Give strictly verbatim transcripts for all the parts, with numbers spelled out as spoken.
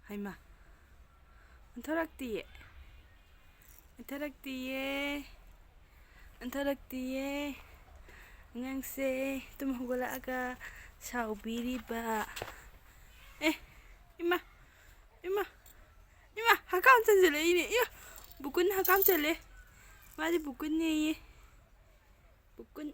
ꯍꯩꯃꯥ, ꯑꯣꯟꯊꯣꯔꯛꯇꯤꯌꯦ, ꯑꯣꯟꯊꯣꯔꯛꯇꯤꯌꯦ, ꯑꯣꯟꯊꯣꯔꯛꯇꯤꯌꯦ꯫ ꯑꯉꯥꯡꯁꯦ ꯇꯨꯝ ꯍꯧꯒꯠꯂꯛꯑꯒ ꯁꯥꯎꯕꯤꯔꯤꯕ꯫ ꯑꯦ, ꯏꯃꯥ, ꯏꯃꯥ, ꯏꯃꯥ, ꯍꯀꯥꯝ ꯆꯟꯁꯤꯜꯂꯛꯏꯅꯦ꯫ ꯏꯌꯥ, ꯕꯨꯀꯨꯟ ꯍꯀꯥꯝ ꯆꯜꯂꯦ꯫ ꯃꯥꯗꯤ ꯕꯨꯀꯨꯟꯅꯦꯌꯦ꯫ ꯕꯨꯀꯨꯟ꯫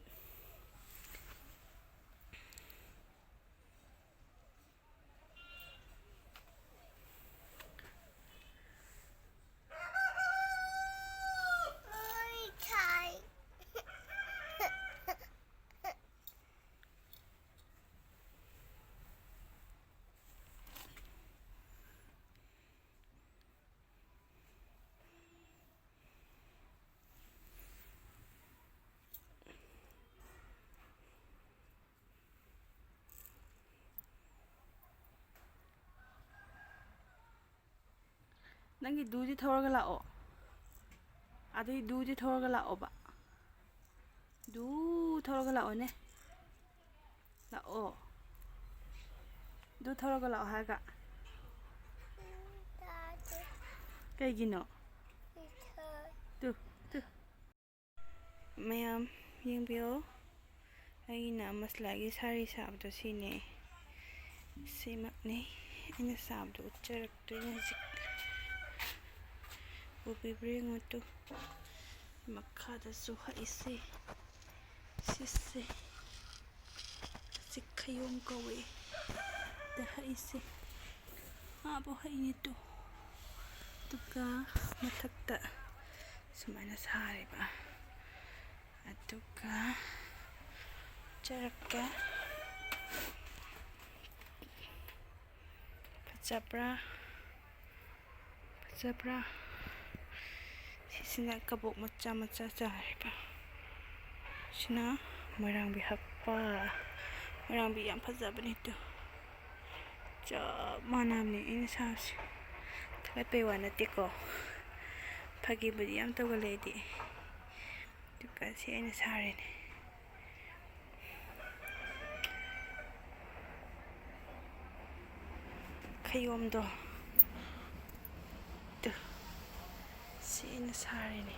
ꯅꯪꯒꯤ ꯗꯨꯗꯤ ꯊꯧꯔꯒ ꯂꯥꯛꯑꯣ꯫ ꯑꯗꯨꯏ ꯗꯨꯗꯤ ꯊꯧꯔꯒ ꯂꯥꯛꯑꯣꯕ꯫ ꯗꯨ ꯊꯧꯔꯒ ꯂꯥꯛꯑꯣꯅꯦ꯫ ꯂꯥꯛꯑꯣ꯫ ꯗꯨ ꯊꯧꯔꯒ ꯂꯥꯛꯑꯣ ꯍꯥꯏꯔꯒ꯫ ꯀꯩꯒꯤꯅꯣ? Two, two. ꯃꯌꯥꯝ ꯌꯦꯡꯕꯤꯌꯣ꯫ ꯑꯩꯅ ꯃꯁꯂꯥꯒꯤ ꯁꯥꯔꯤ ꯁꯥꯕꯗꯣ ꯁꯤꯅꯦ꯫ ꯁꯤꯃꯛꯅꯤ ꯑꯩꯅ ꯁꯥꯕꯗꯣ ꯎꯠꯆꯔꯛꯇꯣꯏꯅꯦ ꯍꯧꯖꯤꯛ꯫ ꯎꯕꯤꯕ꯭ꯔꯥ ꯌꯦꯡꯉꯣ ꯇꯨ꯫ ꯃꯈꯥꯗꯁꯨ ꯍꯛꯏꯁꯦ꯫ ꯁꯤꯁꯦ꯫ ꯁꯤ ꯈꯌꯣꯝ ꯀꯧꯋꯦ꯫ ꯗ ꯍꯛꯏꯁꯦ꯫ ꯑꯥꯕꯨ ꯍꯛꯏꯅꯦ ꯇꯨ꯫ ꯑꯗꯨꯒ ꯃꯊꯛꯇ ꯁꯨꯃꯥꯏꯅ ꯁꯥꯔꯤꯕ꯫ ꯑꯗꯨꯒ ꯆꯔꯛꯀꯦ꯫ ꯐꯖꯕ꯭ꯔꯥ? ꯐꯖꯕ꯭ꯔꯥ? ꯁꯤꯁꯤꯅ ꯀꯕꯣꯛ ꯃꯆꯥ ꯃꯆꯥ ꯆꯥꯔꯤꯕ꯫ ꯁꯤꯅ ꯃꯣꯏꯔꯥꯡꯕꯤ ꯍꯛꯄ꯫ ꯃꯣꯏꯔꯥꯡꯕꯤ ꯌꯥꯝ ꯐꯖꯕꯅꯦ ꯑꯗꯨ꯫ ꯆꯞ ꯃꯥꯟꯅꯕꯅꯦ ꯑꯩꯅ ꯁꯥꯕꯁꯦ꯫ ꯊꯥꯒꯠꯄꯩ ꯋꯥ ꯅꯠꯇꯦꯀꯣ꯫ ꯐꯥꯒꯤꯕꯨꯗꯤ ꯌꯥꯝ ꯇꯧꯒꯜꯂꯦ ꯑꯩꯗꯤ꯫ ꯑꯗꯨꯒ ꯁꯤ ꯑꯩꯅ ꯁꯥꯔꯤꯅꯦ꯫ ꯈꯌꯣꯝꯗꯣ ꯁꯥꯔꯤꯅꯤ꯫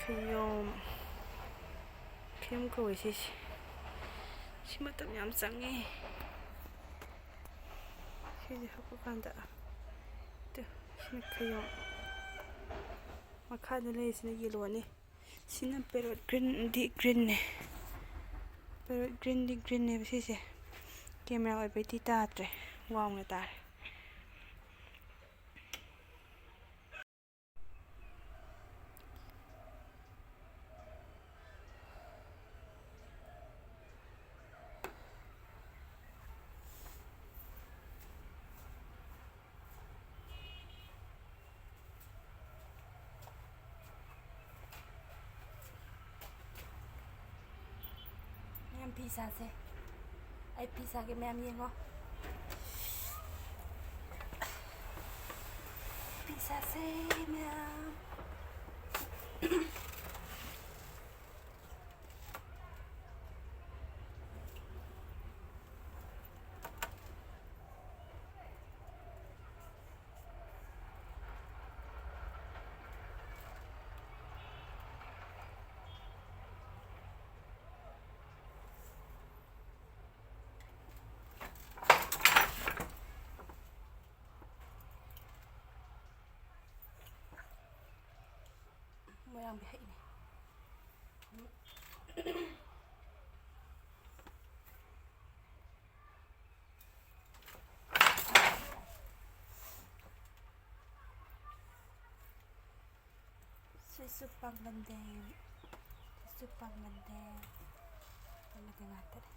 ꯈꯌꯣꯝ, ꯈꯌꯣꯝ ꯀꯧꯋꯦ ꯁꯤꯁꯦ꯫ ꯁꯤ ꯃꯇꯝ ꯌꯥꯝ ꯆꯪꯉꯦ꯫ ꯁꯤꯁꯦ ꯍꯥꯞꯄ ꯀꯥꯟꯗ꯫ ꯇꯨ, ꯁꯤꯅ ꯈꯌꯣꯝ꯫ ꯃꯈꯥꯗ ꯂꯩꯔꯤꯁꯤꯅ ꯌꯦꯜꯂꯣꯅꯤ꯫ ꯁꯤꯅ parrot green ꯗꯤ green ꯅꯦ꯫ Parrot green ꯗꯤ green ꯅꯦꯕ ꯁꯤꯁꯦ꯫ Camera ꯑꯣꯏꯕꯩꯗꯤ ꯇꯥꯗ꯭ꯔꯦ꯫ ꯋꯥꯡꯅ ꯇꯥꯔꯦ꯫ ꯃꯌꯥꯝ ꯐꯤ ꯁꯥꯁꯦ꯫ ꯑꯩ ꯐꯤ ꯁꯥꯒꯦ, ꯃꯌꯥꯝ ꯌꯦꯡꯉꯣ꯫ ꯐꯤ ꯁꯥꯁꯦ, ꯃꯌꯥꯝ꯫ ꯃꯣꯏꯔꯥꯡꯕꯤ ꯍꯛꯏꯅꯦ꯫ ꯁꯤꯁꯨ ꯄꯥꯡꯒꯟꯗꯦꯡ, ꯁꯤꯁꯨ ꯄꯥꯡꯒꯟꯗꯦꯡ꯫ ꯑꯃꯗꯤ ꯉꯥꯛꯇꯅꯦ꯫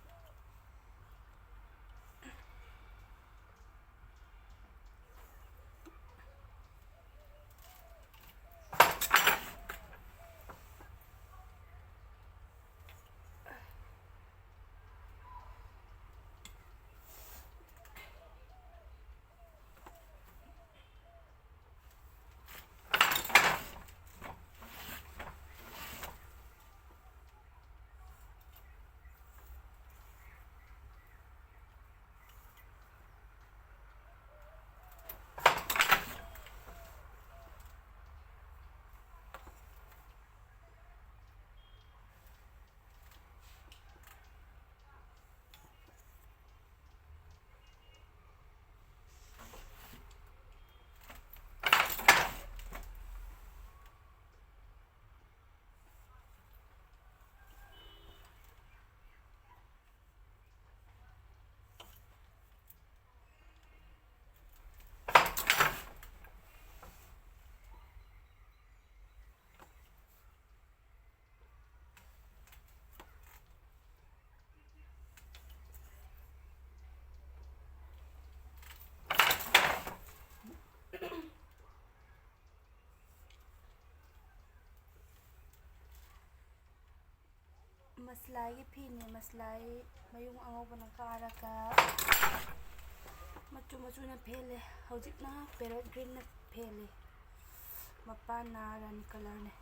ꯃꯁꯂꯥꯏꯒꯤ ꯐꯤꯅꯦ, ꯃꯁꯂꯥꯏ ꯃꯌꯨꯡ ꯑꯉꯧꯕꯅ ꯀꯥꯔꯒ ꯃꯆꯨ ꯃꯆꯨꯅ ꯐꯦꯜꯂꯦ꯫ ꯍꯧꯖꯤꯛꯅ parrot greenꯅ ꯐꯦꯜꯂꯦ꯫ ꯃꯄꯥꯟꯅ ꯔꯥꯅꯤ colourꯅꯦ꯫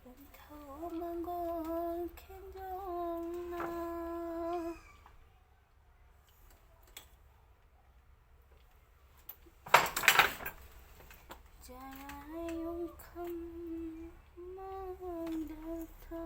ꯄꯟꯊꯧ ꯃꯪꯒꯣꯜ ꯈꯦꯟꯖꯣꯡꯅ ꯆꯔꯥ ꯌꯨꯝꯐꯝ ꯃꯥꯡꯗ ꯊꯥ꯫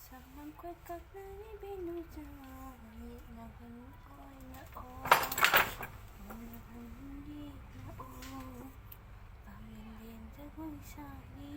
ꯁꯝꯅꯝ ꯀꯣꯏꯀꯛꯅ ꯏꯕꯤ ꯅꯨꯡꯖꯥꯎ ꯌꯦꯛꯅꯍꯟ ꯑꯣꯏꯅ ꯑꯣ, ꯌꯦꯛꯅꯍꯟ ꯌꯦꯛꯅ ꯑꯣ, ꯄꯥꯡꯂꯦꯟ ꯂꯦꯟ ꯖꯒꯣꯏ ꯁꯥꯒꯦ꯫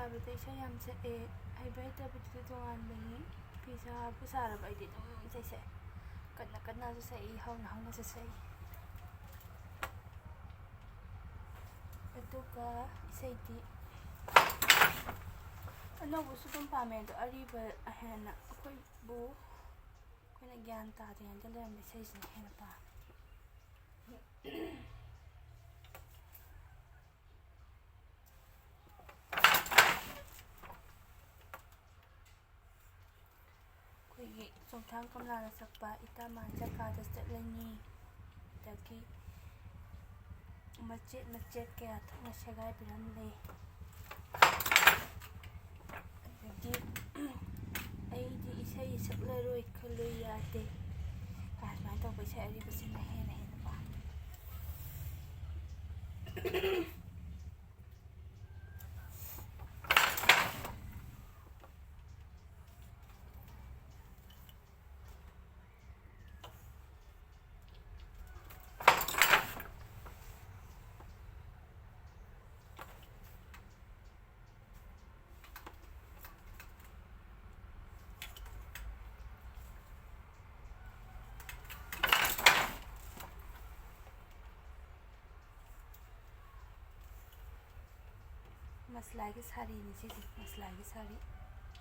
ꯁꯥꯕꯗ ꯏꯁꯩ ꯌꯥꯝ ꯁꯛꯑꯦ꯫ ꯍꯩꯕ ꯍꯩꯇꯕꯗꯨꯗꯤ ꯇꯣꯉꯥꯟꯕꯅꯤ꯫ ꯐꯤ ꯁꯥꯕꯨ ꯁꯥꯔꯕ ꯑꯩꯗꯤ ꯑꯗꯨꯝ ꯏꯁꯩ ꯁꯛꯑꯦ꯫ ꯀꯟꯅ ꯀꯟꯅꯁꯨ ꯁꯛꯏ, ꯍꯧꯅ ꯍꯧꯅꯁꯨ ꯁꯛꯏ꯫ ꯑꯗꯨꯒ ꯏꯁꯩꯗꯤ ꯑꯅꯧꯕꯁꯨ ꯑꯗꯨꯝ ꯄꯥꯝꯃꯦ, ꯑꯗꯣ ꯑꯔꯤꯕ ꯍꯦꯟꯅ ꯑꯩꯈꯣꯏꯕꯨ, ꯑꯩꯈꯣꯏꯅ ꯒ꯭ꯌꯥꯟ ꯇꯥꯗ꯭ꯔꯤꯉꯩꯗ ꯂꯩꯔꯝꯕ ꯏꯁꯩꯁꯤꯅ ꯍꯦꯟꯅ ꯄꯥꯝꯃꯦ꯫ ꯑꯩꯈꯣꯏꯒꯤ ꯆꯣꯡꯊꯥꯝ ꯀꯃꯂꯥꯅ ꯁꯛꯄ "ꯏꯇꯥ ꯃꯥꯟ ꯖꯒꯥꯗ ꯆꯠꯂꯅꯤ", ꯑꯗꯒꯤ ꯃꯆꯦꯠ ꯃꯆꯦꯠ ꯀꯌꯥ ꯊꯣꯛꯅ ꯁꯦꯒꯥꯏꯕꯤꯔꯝꯂꯦ꯫ ꯑꯗꯒꯤ "ꯑꯩꯗꯤ ꯏꯁꯩ ꯁꯛꯂꯔꯣꯏ ꯈꯜꯂꯨ ꯌꯥꯗꯦ" ꯀꯥꯏ, ꯁꯨꯃꯥꯏꯅ ꯇꯧꯕ ꯏꯁꯩ ꯑꯔꯤꯕꯁꯤꯅ ꯍꯦꯟꯅ ꯍꯦꯟꯅ ꯄꯥꯝꯃꯤ꯫ ꯃꯁꯂꯥꯒꯤ ꯁꯥꯔꯤꯅꯤ ꯁꯤꯁꯦ, ꯃꯁꯂꯥꯒꯤ ꯁꯥꯔꯤ꯫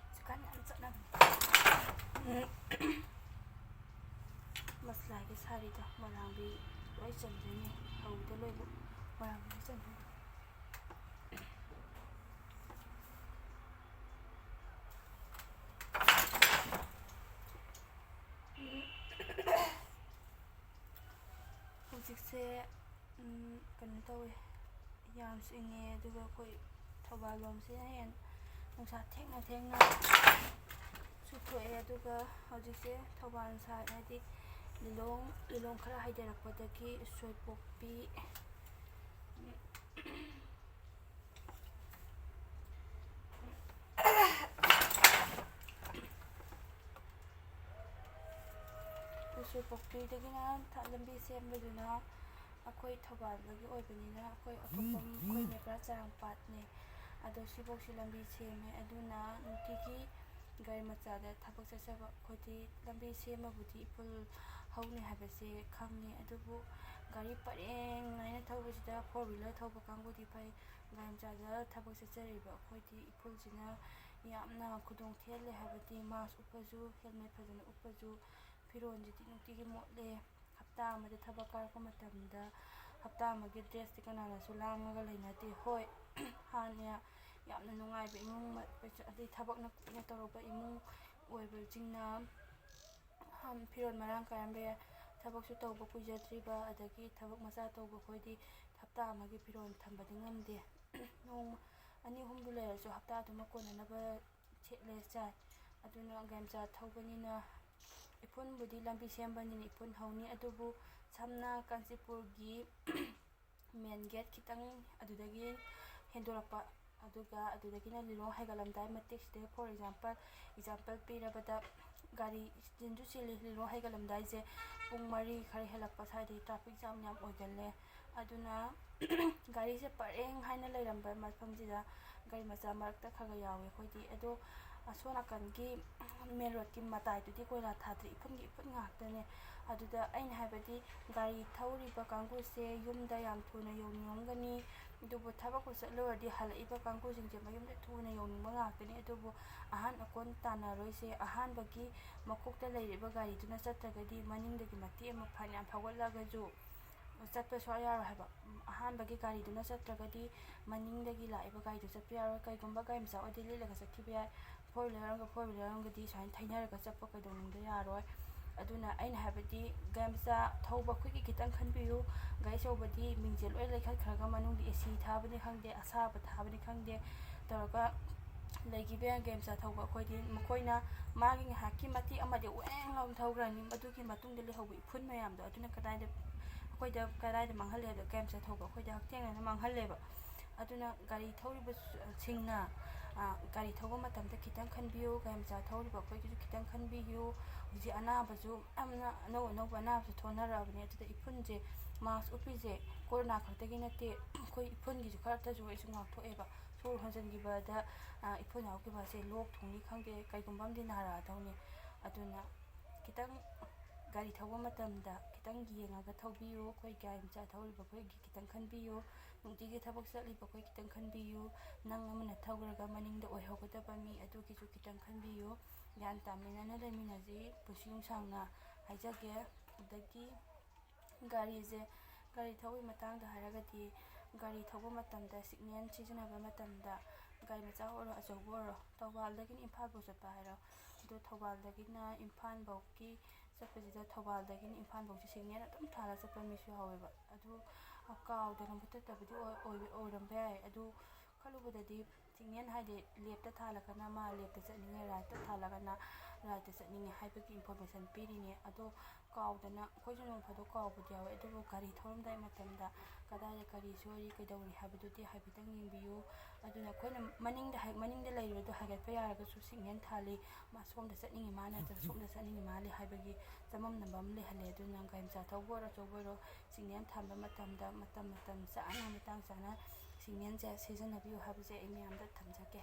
ꯍꯧꯖꯤꯛꯀꯥꯟ ꯌꯥꯝ ꯆꯠꯅꯕꯅꯦ꯫ ꯃꯁꯂꯥꯒꯤ ꯁꯥꯔꯤꯗꯣ ꯃꯣꯏꯔꯥꯡꯕꯤ ꯂꯣꯏ ꯆꯟꯗꯣꯏꯅꯦ, ꯍꯧꯕꯗ ꯂꯣꯏꯕ ꯃꯣꯏꯔꯥꯡꯕꯤ ꯂꯣꯏ ꯆꯟꯗꯣꯏꯅꯦ꯫ ꯍꯧꯖꯤꯛꯁꯦ, ꯎꯝ, ꯀꯩꯅꯣ ꯇꯧꯋꯦ, ꯌꯥꯝꯁꯨ ꯏꯪꯉꯦ, ꯑꯗꯨꯒ ꯑꯩꯈꯣꯏ ꯊꯧꯕꯥꯜ ꯂꯣꯝꯁꯤꯅ ꯍꯦꯟꯅ ꯅꯨꯡꯁꯥ ꯊꯦꯡꯅ ꯊꯦꯡꯅ ꯆꯨꯊꯣꯛꯑꯦ꯫ ꯑꯗꯨꯒ ꯍꯧꯖꯤꯛꯁꯦ ꯊꯧꯕꯥꯜ ꯁꯥꯏꯠ, ꯍꯥꯏꯗꯤ ꯂꯤꯂꯣꯡ, ꯂꯤꯂꯣꯡ ꯈꯔ ꯍꯥꯏꯊꯔꯛꯄꯗꯒꯤ ꯎꯁꯣꯏꯄꯣꯛꯄꯤ, ꯎꯁꯣꯏꯄꯣꯛꯄꯤꯗꯒꯤꯅ ꯊ-, ꯂꯝꯕꯤ ꯁꯦꯝꯕꯗꯨꯅ ꯑꯩꯈꯣꯏ ꯊꯧꯕꯥꯜꯗꯒꯤ ꯑꯣꯏꯕꯅꯤꯅ ꯑꯩꯈꯣꯏ ꯑꯇꯣꯞꯄ, ꯑꯩꯈꯣꯏ ꯅꯦꯕꯔ ꯆꯔꯥꯡꯄꯥꯠꯅꯦ꯫ ꯑꯗꯣ ꯁꯤꯐꯧꯁꯤ ꯂꯝꯕꯤ ꯁꯦꯝꯃꯦ꯫ ꯑꯗꯨꯅ ꯅꯨꯡꯇꯤꯒꯤ ꯒꯥꯔꯤ ꯃꯆꯥꯗ ꯊꯕꯛ ꯆꯠꯆꯕ ꯑꯩꯈꯣꯏꯗꯤ ꯂꯝꯕꯤ ꯁꯦꯝꯃꯕꯨꯗꯤ ꯏꯐꯨꯜ ꯍꯧꯅꯤ ꯍꯥꯏꯕꯁꯦ ꯈꯪꯉꯦ꯫ ꯑꯗꯨꯕꯨ ꯒꯥꯔꯤ ꯄꯔꯦꯡ ꯅꯥꯏꯅ ꯊꯧꯕꯁꯤꯗ four wheeler ꯊꯧꯕ ꯀꯥꯡꯕꯨꯗꯤ ꯐꯩ꯫ ꯒꯥꯔꯤ ꯃꯆꯥꯗ ꯊꯕꯛ ꯆꯠꯆꯔꯤꯕ ꯑꯩꯈꯣꯏꯗꯤ ꯏꯐꯨꯜꯁꯤꯅ ꯌꯥꯝꯅ ꯈꯨꯗꯣꯡ ꯊꯤꯍꯜꯂꯦ꯫ ꯍꯥꯏꯕꯗꯤ mask ꯎꯞꯄꯁꯨ, helmet ꯐꯖꯅ ꯎꯞꯄꯁꯨ, ꯐꯤꯔꯣꯜꯁꯤꯗꯤ ꯅꯨꯡꯇꯤꯒꯤ ꯃꯣꯠꯂꯦ꯫ ꯍꯞꯇꯥ ꯑꯃꯗ ꯊꯕꯛ ꯀꯥꯔꯛꯄ ꯃꯇꯝꯗ ꯍꯞꯇꯥ ꯑꯃꯒꯤ dressꯇꯤ ꯀꯅꯥꯅꯁꯨ ꯂꯥꯡꯉꯒ ꯂꯩꯅꯗꯦ꯫ ꯍꯣꯏ, ꯍꯥꯟꯅ ꯌꯥꯝꯅ ꯅꯨꯡꯉꯥꯏꯕ ꯏꯃꯨꯡ, ꯑꯗꯩ ꯊꯕꯛꯅ ꯀꯨꯏꯅ ꯇꯧꯔꯛꯄ ꯏꯃꯨꯡ ꯑꯣꯏꯕꯁꯤꯡꯅ ꯐꯤꯔꯣꯜ ꯃꯔꯥꯡ ꯀꯥꯏꯔꯝꯕ ꯌꯥꯏ꯫ ꯊꯕꯛꯁꯨ ꯇꯧꯕ ꯀꯨꯏꯖꯗ꯭ꯔꯤꯕ, ꯑꯗꯒꯤ ꯊꯕꯛ ꯃꯆꯥ ꯇꯧꯕ ꯑꯩꯈꯣꯏꯗꯤ ꯍꯞꯇꯥ ꯑꯃꯒꯤ ꯐꯤꯔꯣꯜ ꯊꯝꯕꯗꯤ ꯉꯝꯗꯦ꯫ ꯅꯣꯡꯃ ꯑꯅꯤ ꯑꯍꯨꯝꯕꯨ ꯂꯩꯔꯁꯨ ꯍꯞꯇꯥꯗꯨꯃ ꯀꯣꯟꯅꯅꯕ ꯁꯦꯠꯂꯦ ꯆꯥꯏ꯫ ꯑꯗꯨꯅ ꯒꯥꯔꯤ ꯃꯆꯥ ꯊꯧꯕꯅꯤꯅ ꯏꯐꯨꯟꯕꯨꯗꯤ ꯂꯝꯕꯤ ꯁꯦꯝꯕꯅꯤꯅ ꯏꯐꯨꯟ ꯍꯧꯅꯤ꯫ ꯑꯗꯨꯕꯨ ꯁꯝꯅ ꯀꯥꯟꯆꯤꯄꯨꯔꯒꯤ main gate ꯈꯤꯇꯪ ꯑꯗꯨꯗꯒꯤ ꯍꯦꯟꯗꯣꯔꯛꯄ, ꯑꯗꯨꯒ ꯑꯗꯨꯗꯒꯤꯅ ꯂꯤꯂꯣꯡ ꯍꯥꯏꯒꯠꯂꯝꯗꯥꯏ ꯃꯇꯦꯛꯁꯤꯗ, for example, example ꯄꯤꯔꯕꯗ, ꯒꯥꯔꯤ ꯆꯤꯟꯁꯨ ꯆꯤꯜꯂꯤ꯫ ꯂꯤꯂꯣꯡ ꯍꯥꯏꯒꯠꯂꯝꯗꯥꯏꯁꯦ ꯄꯨꯡ ꯃꯔꯤ ꯈꯔ ꯍꯦꯜꯂꯛꯄ ꯁ꯭ꯋꯥꯏꯗꯒꯤ traffic jam ꯌꯥꯝ ꯑꯣꯏꯒꯜꯂꯦ꯫ ꯑꯗꯨꯅ ꯒꯥꯔꯤꯁꯦ ꯄꯔꯦꯡ ꯍꯥꯏꯅ ꯂꯩꯔꯝꯕ ꯃꯐꯝꯁꯤꯗ ꯒꯥꯔꯤ ꯃꯆꯥ ꯃꯔꯛꯇ ꯈꯔ ꯈꯔ ꯌꯥꯎꯋꯦ ꯑꯩꯈꯣꯏꯗꯤ꯫ ꯑꯗꯣ ꯑꯁꯣꯝ ꯅꯥꯀꯟꯒꯤ main roadꯀꯤ ꯃꯇꯥꯏꯗꯨꯗꯤ ꯀꯣꯏꯂꯥ ꯊꯥꯗ꯭ꯔꯤ, ꯏꯐꯨꯟꯒꯤ ꯏꯐꯨꯟ ꯉꯥꯛꯇꯅꯦ꯫ ꯑꯗꯨꯗ ꯑꯩꯅ ꯍꯥꯏꯕꯗꯤ, ꯒꯥꯔꯤ ꯊꯧꯔꯤꯕ ꯀꯥꯡꯕꯨꯁꯦ ꯌꯨꯝꯗ ꯌꯥꯝ ꯊꯨꯅ ꯌꯧꯅꯤꯡꯉꯝꯒꯅꯤ, ꯑꯗꯨꯕꯨ ꯊꯕꯛꯄꯨ ꯆꯠꯂꯨꯔꯗꯤ ꯍꯜꯂꯛꯏꯕ ꯀꯥꯡꯕꯨꯁꯤꯡꯁꯦ ꯃꯌꯨꯝꯗ ꯊꯨꯅ ꯌꯧꯅꯤꯡꯕ ꯉꯥꯛꯇꯅꯤ꯫ ꯑꯗꯨꯕꯨ ꯑꯍꯥꯟ ꯑꯀꯣꯟ ꯇꯥꯟꯅꯔꯣꯏꯁꯦ, ꯑꯍꯥꯟꯕꯒꯤ ꯃꯀꯣꯛꯇ ꯂꯩꯔꯤꯕ ꯒꯥꯔꯤꯗꯨꯅ ꯆꯠꯇ꯭ꯔꯒꯗꯤ ꯃꯅꯤꯡꯗꯒꯤ ꯃꯇꯦꯛ ꯑꯃ ꯐꯅꯌꯥꯝ ꯐꯥꯎꯒꯠꯂꯒꯁꯨ ꯆꯠꯄ ꯁꯨꯡꯌꯥ ꯌꯥꯔꯣꯏ ꯍꯥꯏꯕ꯫ ꯑꯍꯥꯟꯕꯒꯤ ꯒꯥꯔꯤꯗꯨꯅ ꯆꯠꯇ꯭ꯔꯒꯗꯤ ꯃꯅꯤꯡꯗꯒꯤ ꯂꯥꯛꯏꯕ ꯒꯥꯔꯤꯗꯨ ꯆꯠꯄ ꯌꯥꯔꯣꯏ꯫ ꯀꯩꯒꯨꯝꯕ ꯒꯥꯔꯤ ꯃꯆꯥ ꯑꯣꯏꯗꯤ ꯂꯤꯠꯂꯒ ꯆꯠꯈꯤꯕ ꯌꯥꯏ꯫ Four wheeler ꯑꯃꯒ four wheeler ꯑꯃꯒꯗꯤ ꯁꯨꯃꯥꯏꯅ ꯊꯩꯅꯔꯒ ꯆꯠꯄ ꯀꯩꯗꯧꯅꯨꯡꯗ ꯌꯥꯔꯣꯏ꯫ ꯑꯗꯨꯅ ꯑꯩꯅ ꯍꯥꯏꯕꯗꯤ, ꯒꯥꯔꯤ ꯃꯆꯥ ꯊꯧꯕ ꯑꯩꯈꯣꯏꯒꯤ ꯈꯤꯇꯪ ꯈꯟꯕꯤꯌꯨ꯫ ꯒꯥꯔꯤ ꯑꯆꯧꯕꯗꯤ ꯃꯤꯡꯁꯦꯜ ꯂꯣꯏ ꯂꯩꯈꯠꯈ꯭ꯔꯒ ꯃꯅꯨꯡꯗ AC ꯊꯥꯕꯅꯤ ꯈꯪꯗꯦ, ꯑꯁꯥꯕ ꯊꯥꯕꯅꯤ ꯈꯪꯗꯦ ꯇꯧꯔꯒ ꯂꯩꯈꯤꯕ ꯌꯥꯏ꯫ ꯒꯥꯔꯤ ꯃꯆꯥ ꯊꯧꯕ ꯑꯩꯈꯣꯏꯗꯤ ꯃꯈꯣꯏꯅ ꯃꯥꯒꯤ ꯉꯥꯏꯍꯥꯛꯀꯤ ꯃꯇꯦꯛ ꯑꯃꯗꯤ ꯋꯦꯡ ꯂꯥꯎꯅ ꯊꯧꯈ꯭ꯔꯅꯤ, ꯃꯗꯨꯒꯤ ꯃꯇꯨꯡꯗ ꯂꯩꯍꯧꯕ ꯏꯐꯨꯟ ꯃꯌꯥꯝꯗꯣ ꯑꯗꯨꯅ ꯀꯗꯥꯏꯗ, ꯑꯩꯈꯣꯏꯗ ꯀꯗꯥꯏꯗ ꯃꯥꯡꯍꯜꯂꯦ ꯍꯥꯏꯕꯗ, ꯒꯥꯔꯤ ꯃꯆꯥ ꯊꯧꯕ ꯑꯩꯈꯣꯏꯗ ꯍꯛꯊꯦꯡꯅꯅ ꯃꯥꯡꯍꯜꯂꯦꯕ꯫ ꯑꯗꯨꯅ ꯒꯥꯔꯤ ꯊꯧꯔꯤꯕꯁꯤꯡꯅ, ꯑ, ꯒꯥꯔꯤ ꯊꯧꯕ ꯃꯇꯝꯗ ꯈꯤꯇꯪ ꯈꯟꯕꯤꯌꯨ, ꯒꯥꯔꯤ ꯃꯆꯥ ꯊꯧꯔꯤꯕ ꯑꯩꯈꯣꯏꯒꯤꯁꯨ ꯈꯤꯇꯪ ꯈꯟꯕꯤꯌꯨ꯫ ꯍꯧꯖꯤꯛ ꯑꯅꯥꯕꯁꯨ ꯌꯥꯝꯅ ꯑꯅꯧ ꯑꯅꯧꯕ ꯑꯅꯥꯕꯁꯨ ꯊꯣꯛꯅꯔꯛꯑꯕꯅꯦ꯫ ꯑꯗꯨꯗ ꯏꯐꯨꯟꯁꯦ, mask ꯎꯞꯄꯤꯁꯦ corona ꯈꯛꯇꯒꯤ ꯅꯠꯇꯦ, ꯑꯩꯈꯣꯏ ꯏꯐꯨꯟꯒꯤꯁꯨ ꯈꯔꯇꯁꯨ ꯑꯩꯁꯨ ꯉꯥꯛꯊꯣꯛꯑꯦꯕ꯫ ꯁꯣꯔ ꯍꯣꯟꯖꯤꯟꯈꯤꯕꯗ, ꯑ, ꯏꯐꯨꯟ ꯌꯥꯎꯈꯤꯕ ꯑꯁꯦ ꯂꯣꯛ ꯊꯨꯡꯅꯤ ꯈꯪꯗꯦ, ꯀꯩꯒꯨꯝꯕ ꯑꯃꯗꯤ ꯅꯥꯔꯛꯑꯗꯧꯅꯤ꯫ ꯑꯗꯨꯅ ꯈꯤꯇꯪ ꯒꯥꯔꯤ ꯊꯧꯕ ꯃꯇꯝꯗ ꯈꯤꯇꯪ ꯌꯦꯡꯉꯒ ꯊꯧꯕꯤꯌꯨ꯫ ꯑꯩꯈꯣꯏ ꯒꯥꯔꯤ ꯃꯆꯥ ꯊꯧꯔꯤꯕ ꯑꯩꯈꯣꯏꯒꯤ ꯈꯤꯇꯪ ꯈꯟꯕꯤꯌꯨ꯫ ꯅꯨꯡꯇꯤꯒꯤ ꯊꯕꯛ ꯆꯠꯂꯤꯕ ꯑꯩꯈꯣꯏ ꯈꯤꯇꯪ ꯈꯟꯕꯤꯌꯨ꯫ ꯅꯪ ꯑꯃꯅ ꯊꯧꯔꯒ ꯃꯅꯤꯡꯗ ꯑꯣꯏꯍꯧꯒꯗꯕ ꯃꯤ ꯑꯗꯨꯒꯤꯁꯨ ꯈꯤꯇꯪ ꯈꯟꯕꯤꯌꯨ꯫ ꯒ꯭ꯌꯥꯟ ꯇꯥꯃꯤꯟꯅꯅ ꯂꯩꯃꯤꯟꯅꯁꯤ ꯄꯨꯟꯁꯤ ꯅꯨꯡꯁꯥꯡꯅ ꯍꯥꯏꯖꯒꯦ꯫ ꯑꯗꯒꯤ ꯒꯥꯔꯤꯁꯦ, ꯒꯥꯔꯤ ꯊꯧꯕꯒꯤ ꯃꯇꯥꯡꯗ ꯍꯥꯏꯔꯒꯗꯤ, ꯒꯥꯔꯤ ꯊꯧꯕ ꯃꯇꯝꯗ, ꯁꯤꯒꯅꯦꯜ ꯁꯤꯖꯤꯟꯅꯕ ꯃꯇꯝꯗ, ꯒꯥꯔꯤ ꯃꯆꯥ ꯑꯣꯏꯔꯣ ꯑꯆꯧꯕ ꯑꯣꯏꯔꯣ, ꯊꯧꯕꯥꯜꯗꯒꯤꯅ ꯏꯝꯐꯥꯜ ꯐꯥꯎ ꯆꯠꯄ ꯍꯥꯏꯔꯣ, ꯑꯗꯣ ꯊꯧꯕꯥꯜꯗꯒꯤꯅ ꯏꯝꯐꯥꯜ ꯐꯥꯎꯒꯤ ꯆꯠꯄꯁꯤꯗ, ꯊꯧꯕꯥꯜꯗꯒꯤꯅ ꯏꯝꯐꯥꯜ ꯐꯥꯎꯁꯦ ꯁꯤꯒꯅꯦꯜ ꯑꯗꯨꯝ ꯊꯥꯜꯂ ꯆꯠꯄ ꯃꯤꯁꯨ ꯌꯥꯎꯋꯦꯕ꯫ ꯑꯗꯨ ꯀꯥꯎꯗꯅ ꯃꯨꯊꯠꯇꯕꯗꯤ ꯑꯣꯏ-, ꯑꯣꯏꯕ-, ꯑꯣꯏꯔꯝꯕ ꯌꯥꯏ꯫ ꯑꯗꯨ ꯈꯜꯂꯨꯕꯗꯗꯤ ꯁꯤꯒꯅꯦꯜ ꯍꯥꯏꯗꯤ ꯂꯦꯞꯇ ꯊꯥꯜꯂꯒꯅ ꯃꯥ ꯂꯦꯞꯇ ꯆꯠꯅꯤꯡꯉꯦ, ꯔꯥꯏꯠꯇ ꯊꯥꯜꯂꯒꯅ ꯔꯥꯏꯠꯇ ꯆꯠꯅꯤꯡꯉꯦ ꯍꯥꯏꯕꯒꯤ ꯏꯟꯐꯣꯔꯃꯦꯁꯟ ꯄꯤꯔꯤꯅꯦ꯫ ꯑꯗꯣ ꯀꯥꯎꯗꯅ, ꯑꯩꯈꯣꯏꯁꯨ ꯅꯣꯡ ꯐꯥꯗꯣꯛ ꯀꯥꯎꯕꯗꯤ ꯌꯥꯎꯋꯦ, ꯑꯗꯨꯕꯨ ꯒꯥꯔꯤ ꯊꯧꯔꯝꯗꯥꯏ ꯃꯇꯝꯗ ꯀꯗꯥꯏꯗ ꯀꯔꯤ ꯁꯣꯏꯔꯤ, ꯀꯩꯗꯧꯔꯤ ꯍꯥꯏꯕꯗꯨꯗꯤ ꯍꯥꯏꯐꯦꯠꯇꯪ ꯌꯦꯡꯕꯤꯌꯨ꯫ ꯑꯗꯨꯅ ꯑꯩꯈꯣꯏꯅ ꯃꯅꯤꯡꯗ ꯍꯥꯏ-, ꯃꯅꯤꯡꯗ ꯂꯩꯔꯤꯕꯗꯣ ꯍꯥꯏꯒꯠꯄ ꯌꯥꯔꯒꯁꯨ ꯁꯤꯒꯅꯦꯜ ꯊꯥꯜꯂꯤ, ꯃꯥ ꯁꯣꯝꯗ ꯆꯠꯅꯤꯡꯉꯤ ꯃꯥ ꯅꯠꯇ꯭ꯔꯒ ꯁꯣꯝꯗ ꯆꯠꯅꯤꯡꯉꯤ ꯃꯥꯜꯂꯤ ꯍꯥꯏꯕꯒꯤ ꯆꯃꯝꯅꯕ ꯑꯃ ꯂꯩꯍꯜꯂꯦ꯫ ꯑꯗꯨꯅ ꯒꯥꯔꯤ ꯃꯆꯥ ꯊꯧꯕ ꯑꯣꯏꯔꯣ ꯑꯆꯧꯕ ꯑꯣꯏꯔꯣ, ꯁꯤꯒꯅꯦꯜ ꯊꯥꯟꯕ ꯃꯇꯝꯗ ꯃꯇꯝ ꯃꯇꯝ ꯆꯥꯅ, ꯃꯇꯥꯡ ꯆꯥꯅ ꯁꯤꯒꯅꯦꯜꯁꯦ ꯁꯤꯖꯤꯟꯅꯕꯤꯌꯨ ꯍꯥꯏꯕꯁꯦ ꯑꯩ ꯃꯌꯥꯝꯗ ꯊꯝꯖꯒꯦ꯫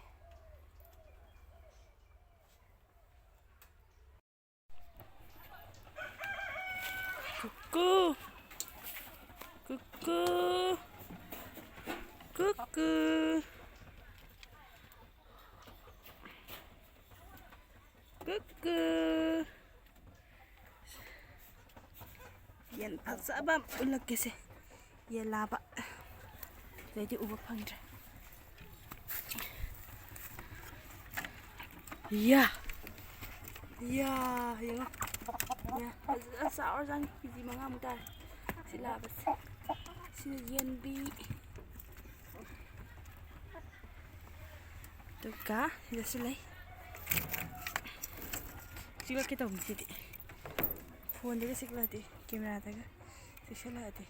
ꯀꯨꯀꯨ, ꯀꯨꯀꯨ, ꯀꯨꯀꯨ, ꯀꯨꯀꯨ꯫ ꯌꯦꯟ ꯐꯖꯕ ꯑꯃ ꯎꯠꯂꯛꯀꯦꯁꯦ꯫ ꯌꯦꯟ ꯂꯥꯕ꯫ ꯑꯗꯩꯗꯤ ꯎꯕ ꯐꯪꯗ꯭ꯔꯦ꯫ ꯌꯥ! ꯌꯥ! ꯌꯦꯡꯉꯣ꯫ ꯌꯥ! ꯐꯖꯅ ꯆꯥꯎꯔꯖꯥꯠꯅꯤ꯫ ꯀꯦ ꯖꯤ ꯃꯉꯥꯃꯨꯛ ꯇꯥꯔꯦ꯫ ꯁꯤ ꯂꯥꯕꯁꯦ꯫ ꯁꯤꯅ ꯌꯦꯟꯕꯤ꯫ ꯑꯗꯨꯒ ꯁꯤꯗꯁꯨ ꯂꯩ꯫ ꯆꯤꯛꯂꯛꯀꯦ ꯇꯧꯕꯅꯤ ꯁꯤꯗꯤ꯫ ꯐꯣꯟꯗꯒ ꯆꯤꯛꯂꯛꯑꯗꯤ, ꯀꯦꯃꯦꯔꯥꯗꯒ ꯆꯤꯛꯁꯜꯂꯛꯑꯗꯤ꯫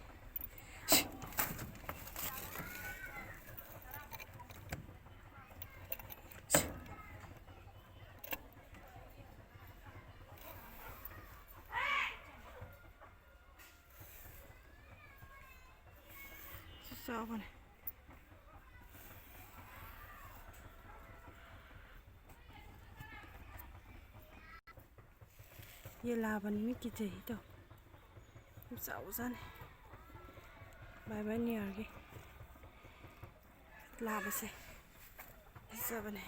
ꯆꯥꯎꯕꯅꯦ꯫ ꯌꯦꯂꯥꯕꯅꯤ, ꯃꯤ ꯀꯤꯖꯩ ꯇꯧ꯫ ꯌꯥꯝ ꯆꯥꯎꯖꯥꯠꯅꯤ꯫ ꯕꯥꯏ ꯕꯥꯏ ꯅꯤꯌꯔꯒꯤ ꯂꯥꯕꯁꯦ ꯐꯖꯕꯅꯦ꯫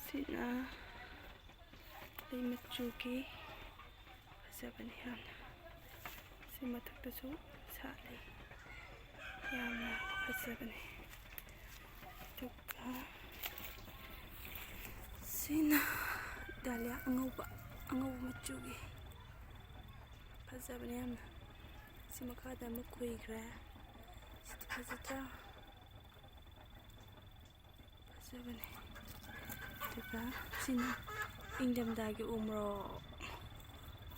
ꯁꯤꯅ ꯂꯩ ꯃꯆꯨꯒꯤ ꯐꯖꯕꯅꯤ ꯌꯥꯝꯅ꯫ ꯁꯤ ꯃꯊꯛꯇꯁꯨ ꯁꯥꯠꯂꯤ꯫ ꯌꯥꯝꯅ ꯐꯖꯕꯅꯤ꯫ ꯑꯗꯨꯒ ꯁꯤꯅ ꯗꯥꯂꯤꯌꯥ ꯑꯉꯧꯕ, ꯑꯉꯧꯕ ꯃꯆꯨꯒꯤ ꯐꯖꯕꯅꯤ ꯌꯥꯝꯅ꯫ ꯁꯤ ꯃꯈꯥꯗ ꯑꯃ ꯈꯨꯏꯈ꯭ꯔꯦ꯫ ꯁꯤꯗꯤ ꯐꯖꯗ꯭ꯔꯥ? ꯐꯖꯕꯅꯦ꯫ ꯑꯗꯨꯒ ꯁꯤꯅ ꯏꯪꯊꯝꯊꯥꯒꯤ ꯎ ꯃꯣꯔꯣꯛ꯫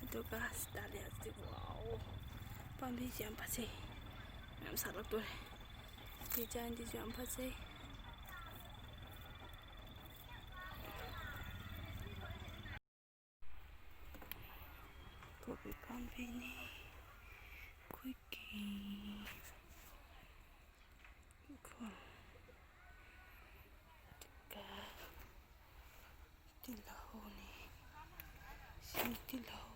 ꯑꯗꯨꯒ ꯁꯤ ꯗꯥꯂꯤꯌꯥꯁꯤꯗꯤ, ꯋꯥꯎ! ꯄꯥꯝꯕꯤꯁꯤ ꯌꯥꯝ ꯐꯖꯩ꯫ ꯃꯌꯥꯝ ꯁꯥꯠꯂꯛꯇꯣꯔꯦ꯫ ꯗꯤꯖꯥꯏꯟꯗꯤꯁꯨ ꯌꯥꯝ ꯐꯖꯩ꯫ ꯀꯣꯕꯤ ꯄꯥꯝꯕꯤꯅꯤ꯫ ꯑꯩꯈꯣꯏꯒꯤ ꯏꯪꯈꯣꯜ꯫ ꯑꯗꯨꯒ ꯇꯤꯜꯍꯧꯅꯤ꯫ ꯁꯤ ꯇꯤꯜꯍꯧ